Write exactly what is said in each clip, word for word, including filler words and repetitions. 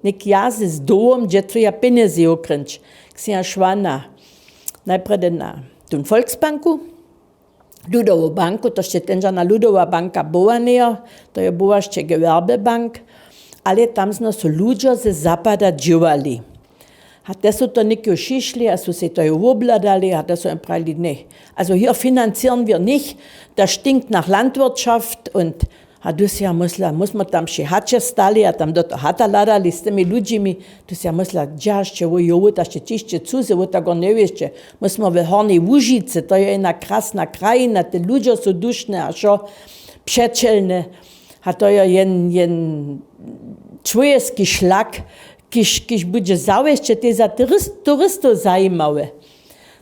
Něk ja z dołom dźetwja pjenjezy okrynć. Ksnja šła na najprjedy na tón volksbanku, ludowu banku, to sće tenžana ludowa banka była njejo, to je była sće gewerbebank. Ale tam zno su ludźo ze zapada dźěłali. A te su to někeho šišli a su sej to jo wobhladali a te su jim prajili ne. Also hier financieren wir nicht, das stinkt nach Landwirtschaft und a du si ja mysla, musmo tam wšě haće stali a tam do to hata hladali z tymi ludźimi. Tu si ja mysla, dźašće wo jo wóta sće ćišće cuze wóta go njewěsće. Musmo w hornjej łužicy, to je jedna krasna krajina, te ludźo su dušne a wšo přećelne. A to je jen jen čłowječki šlak, kiž kiž budźe zawěsće tež za turistow zajimawy.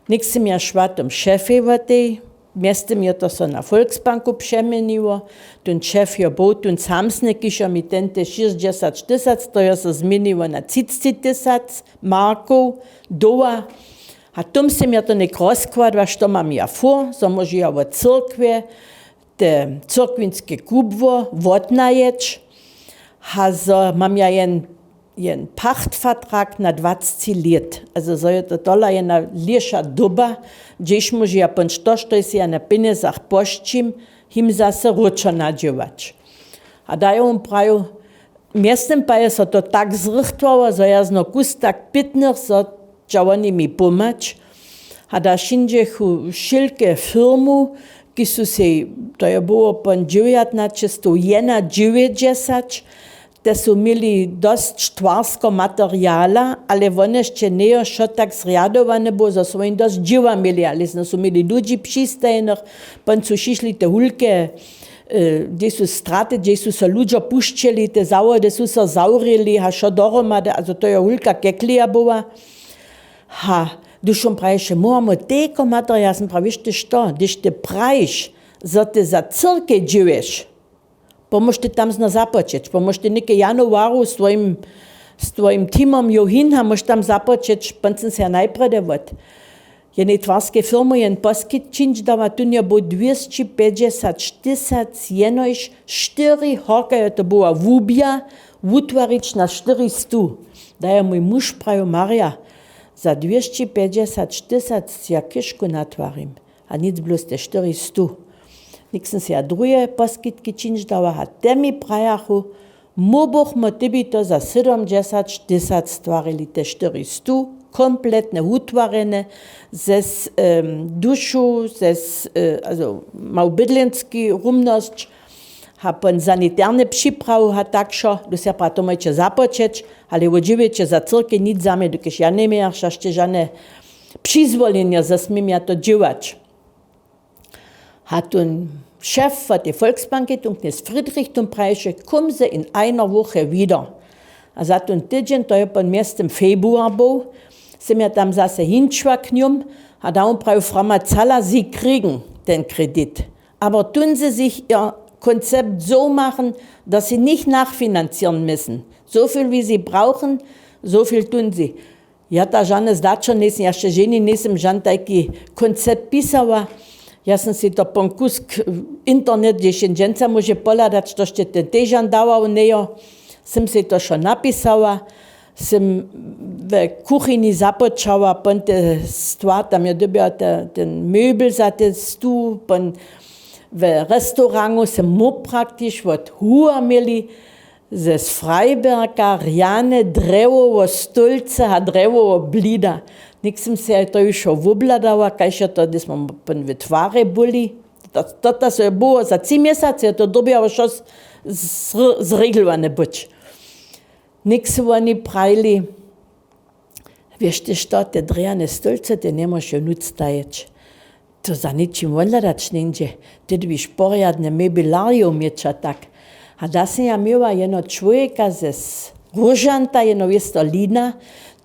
Něk sym ja šła tom šefej wotej. Mjeztym je to so na volksbanku přeměniło. Tón šef jo był tón samsny kiž jo mi tente šěsćdźesat tysac to jo so změniło na třicci tysac markow, doła. A tom sym ja to něk rozkładła što mam ja fur zo móžu ja wot cyrkwje, te cyrkwinske kubło wotnajeć. A zo mam ja jen jen pachtvertrag na dwacci lět, also zo je to tola jedna lěša doba, hdźež móžu ja pón što što sej ja na pjenjezach pošćim, him zase wróćo nadźěłać. A da jo wón prajił, mjeztym pa je so to tak zrychtwało zo ja zno kus tak pětnych zo dźa woni mi pomhać. A da wšindźechu wšelke firmu, kiž su sej, to je było pón dźewjatnaćestow jednadźewjećdźesać, te su měli dosć twarskego materiala, ale wone sće njejo wšo tak zrjadowane było zo swojim dosć dźěła měli ale zno su měli ludźi přistajenych. Pón su šišli te hulke, hdźež su straty hdźež su so ludźo pušćeli te zawody su so zawrěli a wšo dohromady a zo to jo hulka keklija była. Ha, dušom prajiše móhamo tejko material ja sym prajił wěš ty što hdyž ty prajiš, zo ty za cyrkej dźěłeš, pomóž ty tam zno započeć pomóž ty něke janowaru z twojim z twojim teamom jow hin a móž tam započeć pón sym sej ja najprjedy wot jednej twarskej firmy jen poskitk čińć dała tón jo był dwěsći pjećdźesat tysac jenož štyri horka jo to była wubja wutwarić na štyristu. Da jo mój muž prajił marja, za dwěsći pjećdźesat tysac ja chěžku natwarim, a nic blós te štyristu. Něk sym sej ja druhe poskitki čińć dała a te mi prajachu, móhbochmo ty by to za sydomdźesat tysac stwarili te štyristu kompletne wutwarjene, zes dušu zes mało bydlenski rumnosć, ha pón saniterne připrawu ha tak wšo. Dusja pra to móžeće započeć, ale wót dźěłeće za cyrkej nic za mje dokelž ja njemějach wšašće žane přizwolenja zo směm ja to dźěłać. Ha tón šef wot tej volksbanki tón knjez friedrich tón prajiše kumse in einer woche wieder. A za tón tydźeń to je pón mjeztym februar był, sym ja tam zase hinšła k njom, a da wón prajił frama cala sie kriegen ten kredit, aber tun sie sich ihr konzept so machen, dass sie nicht nachfinanzieren müssen, so viel wie sie brauchen, so viel tun sie. Ja ta žane zdaćo njejsym ja sće ženi njejsym žan tajki koncept pisała. Ja sym sej to pon kusk internet hdźež jen dźensa móže pohladać to sće ten težan dawał njejo. Sym sej to wšo napisała, sym we kuchini započała pon te stwa tam jo dyrbjała ten mebel za te stu pon we restaurangu sym móhł praktiš wot huwa měli, zes freiberga rjane drjewowo stólce a drjewowo blida. Něk sym sej to hišo wobhladała kaž jo to hdyž smy pon w twarje byli. Tota so je było za tři měsace jo to dyrbjało wšo zreglowane być. Něk su woni prajili, wěš ty što te drjane stólce te njemóžeš jo nutř stajeć. To za něčim wonhladać njeńdźe, ty dyrbiš porjadne mebelarijow měć a tak. A da sym ja měła jeno čłowjeka zes róžanta jeno wěsto lina,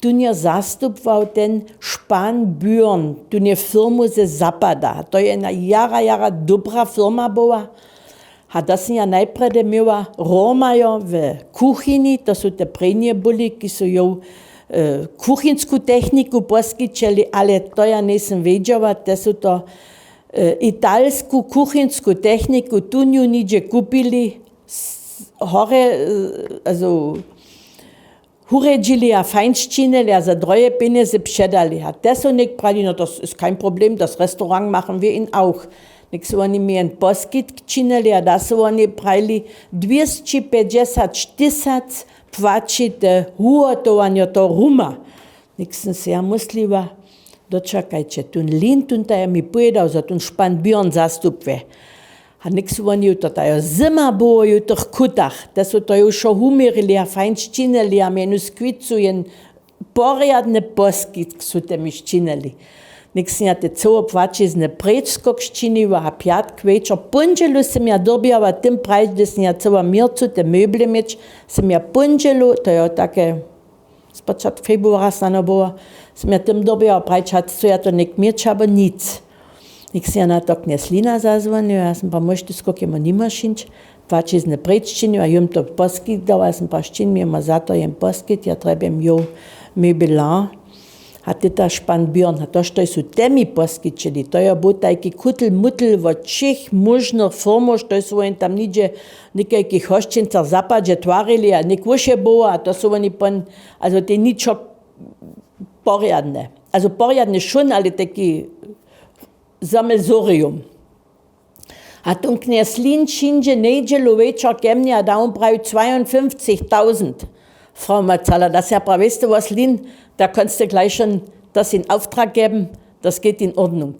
tón jo zastupwał ten špan byrn, tón je firmu ze zapada a to je jedna jara jara dobra firma była. A da sym ja najprjedy měła romajo w kuchini to su te prěnje byli kiž su jow kuchinsku techniku poskićeli ale to ja njejsym wědźała te su to italsku kuchinsku techniku tón ju nihdźe kupili, horje, azo wurjedźili a fajn sčinili a za droje pjenjezy předali. A te su něk prali, no, das ist kein Problem, das Restaurant machen wir Ihnen auch. Něk su woni mi jen poskitk činili a da su woni prajli dwěsći pjećdźesać tysac płaćite wuhotowanjo toho ruma. Něk sym se ja mysliła, dočakajće, tón Lin, tón taj mi powědał, zo tón špan Bjorn zastupuje. A něk su woni ju to tajo zyma było ju w tych kutach, te su to ju wšo wuměrili a fajn sčinili a mjenu skwicu jen porjadny poskitk su te mi sčinili. Něk sym ja te cyłopłaćizny prěčskok sčiniła a pjatk wječor póndźelu sym ja dyrbjała tym prajić, hdyž sym ja chcyła měrcu te meble měć, sym ja póndźelu, to jo take spočatk februara snano było, sym ja tym dyrbjała prajić, hač chcu ja to něk měć abo nic. Něk sym ja na to knjez Lina zazwonił, ja sym pa móžty skok jemu nimo šińć, płaćizny prěč sčinił a jom to poskit dał, ja sym pa sčin, my jemu za to jen poskit, ja trjebjem jow mebelan. A ty ta špan Bjorn, a to štož su te mi poskićili, to jo był tajki kutel mutel wot wšěch móžnych firmow, štož su woni tam něhdźe w někajkich hosćencach w zapadźe twarili a něk wyše było a to su woni pon, also te ničo porjadne, also porjadny šón, ale tajki sammelsurium. A tón knjez Lin přińdźe njedźelu wječor ke mnje a da wón prajił dwajafimfcich tawzend. Frau Matzala, das ja prawie wěste, was Lin, da konste gleich schon das in Auftrag geben, das geht in Ordnung.